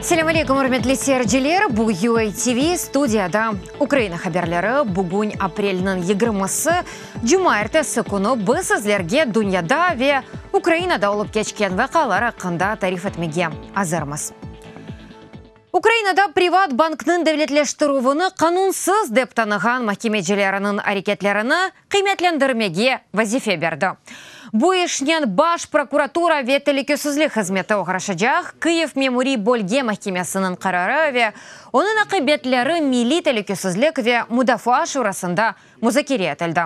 Selâm aleyküm, ürmetli seyirciler! Bu UATV, studiyada Ukraina haberleri. Bugün aprelniñ yigirmisi, cumaertesi künü biz sizlerge dünyada ve Ukrainada olıp keçken vaqialar aqqında tarif etmege azırmız. Ukrainada Privat banknıñ devletleştirüvini qanunsız dep tanığan mahkemecileriniñ areketlerini qıymetlendirmege vazife berdi. Bu işnen Baş prokuratura ve telükesizlik hızmeti oğraşacaq, Kyiv memuriy bölge mahkemesiniñ qararı ve onıñ aqibetleri Milliy telükesizlik ve mudafaa şurasında muzakere etildi.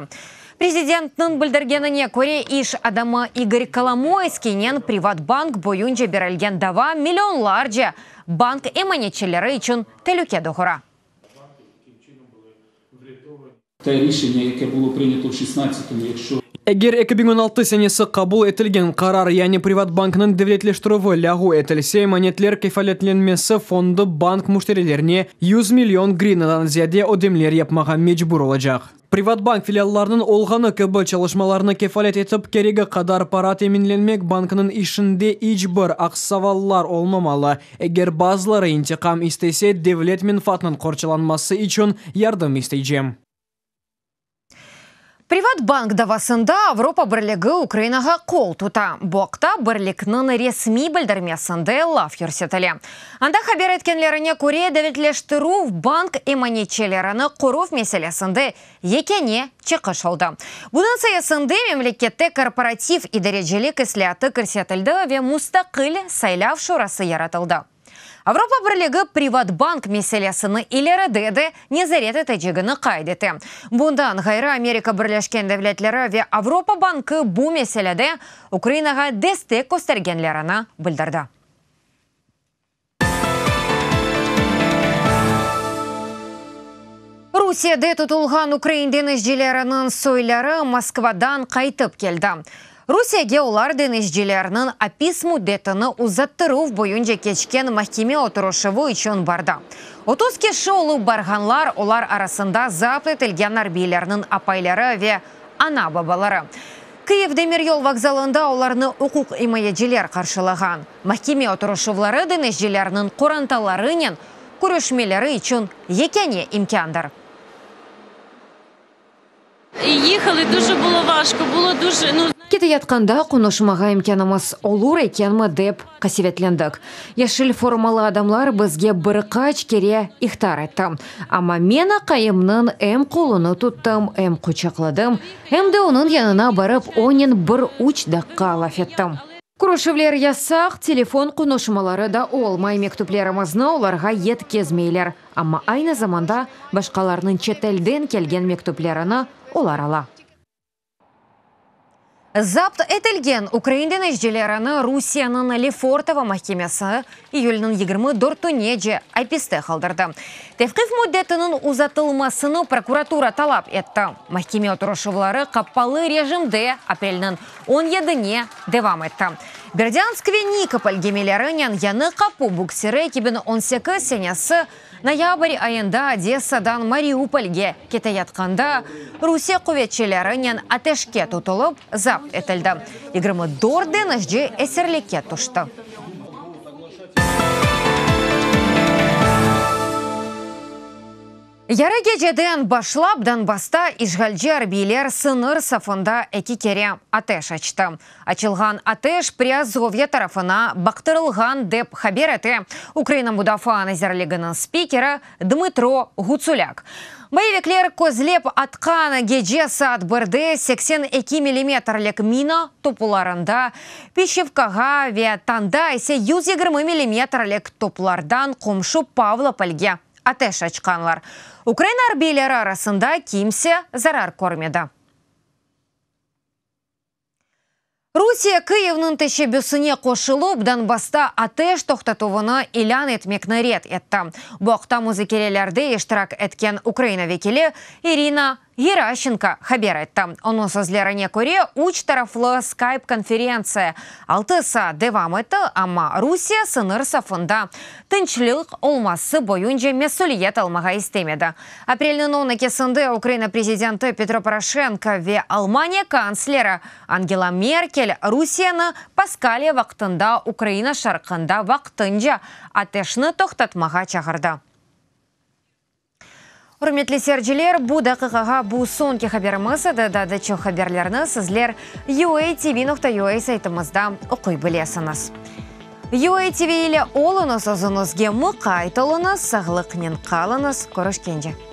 Prezidentniñ bildirgenine köre, iş adamı İgor Kolomoyskiynen Privatbank boyunca berilgen dava millionlarca bank emanetçileri içün telüke doğura. Eger 2016 senesi qabul etilgen qarar, yani Privatbanknıñ devletleştirüvi lâğu etilse, emanetler kefaletlenmesi fondu bank müşterilerine 100 million grivnadan ziyade ödemler yapmağa mecbur olacaq. Privatbank filiallarınıñ olğanı kibi çalışmalarını kefalet etip, keregi qadar para teminlenmek banknıñ işinde iç bir aqsavallar olmamalı. Eger bazıları intiqam istese, devlet menfaatınıñ qorçalanması içün yardım isteycem. Privatbank davasında Avropa Birligi Ukrainağa qol tuta. Bu aqta Birlikniñ resmiy bildirmesinde laf yürsetile. Anda haber etkenlerine köre, devletleştirüv bank emanetçilerini qoruv meselesinde yekâne çıqış oldı. Bunıñ sayesinde memlekette korporativ idarecilik islâatı kirsetildi ve mustaqil saylav şurası yaratıldı. Avropa Birligi Privatbank meselesini ileride de nezaret etecegini qayd ete. Bundan ğayrı, Amerika Birleşken Devletleri ve Avropa Bankı bu meselede Ukrainağa destek köstergenlerini bildirdi. Rusiyede tutulğan ukrain deñizcileriniñ soyları Moskvadan qaytıp keldi. Rusiyege olar deñizcilerniñ apis müddetini uzattıruv boyunca keçken mahkeme oturışuvı içün bardı. 30 kişi olıp barğanlar, olar arasında zapt etilgen arbiylerniñ apayları ve ana-babaları. Kyiv demiryol vokzalında olarnı uquqimayeciler qarşılağan. Mahkeme oturışuvları deñizcilerniñ qorantalarınen körüşmeleri içün yekâne imkândır. Keteyatqanda qonuşmağa imkânımız olur ekenmi dep qasevetlendik. Yeşil formalı adamlar bizge bir qaç kere ihtar etti. Amma men aqayımnıñ em qolunı tuttım, em quçaqladım, em de onıñ yanına barıp onen bir üç daqqa laf ettim. Körüşüvler yasaq, telefon qonuşmaları da olmay, mektüplerimizni olarğa yetkezmeyler. Amma aynı zamanda başqalarnıñ çetelden kelgen mektüplerini olar ala. Zapt etilgen ukrain deñizcilerini Rusiyeniñ Lefortovo mahkemesi iyülniñ yigirmi dörtünece apiste qaldırdı. Tevqif müddetiniñ uzatılmasını prokuratura talap etti. Mahkeme oturışuvları qapalı rejimde aprelniñ on yedine devam etti. Berdânsk ve Nikopol gemilerinen Yañı Qapu buksiri 2018 senesi noyabr ayında Odessadan Mariupolge keteyatqanda Rusiye quvetçilerinen ateşke tutulıp, zapt etildi. 24 deñizci esirlikke tüşti. Yarı geceden başlap Donbassta işğalci arbiyler sıñır safında eki kere ateş açtı. Açılğan ateş Priazovye tarafına baqtırılğan, dep haber ete Ukraina Mudafaa nazirliginiñ spikeri Dmıtro Ğutsulâk. Boyevikler közlep atqan gece saat birde 82 millimetrlik mina topularında Pişivkağa ve tañda ise 120 millimetrlik toplardan qomşu Pavlopolge ateş açqanlar. Ukraina arbiyleri arasında kimse zarar körmedi. Rusiye Kıyivniñ teşebbüsine qoşulıp, Donbassta ateş toqtatuvını ilân etmekni red etti. Bu aqta muzakerelerde iştirak etken Ukraina vekili İrina. Geraşçenko haber etti. Onıñ sözlerine köre, üç taraflı Skype-konferentsiya altı saat devam etti, amma Rusiye sıñır safında tınçlıq olması boyunca mesüliyet almağa istemedi. Aprelniñ on ekisinde Ukraina prezidenti Petro Poroşenko ve Almaniya kantsleri Angela Merkel Rusiyeni Paskalya vaqtında Ukraina şarqında vaqtınca ateşni toqtatmağa çağırdı. Ürmetli seyirciler, bu daqiqağa bu soñki haberimiz edi. Daa da çoq haberlerni sizler uatv.ua saytımızda oquy bilesiñiz. UATV ile oluñız, özüñizge muqayt oluñız, sağlıqnen qalıñız, körüşkence!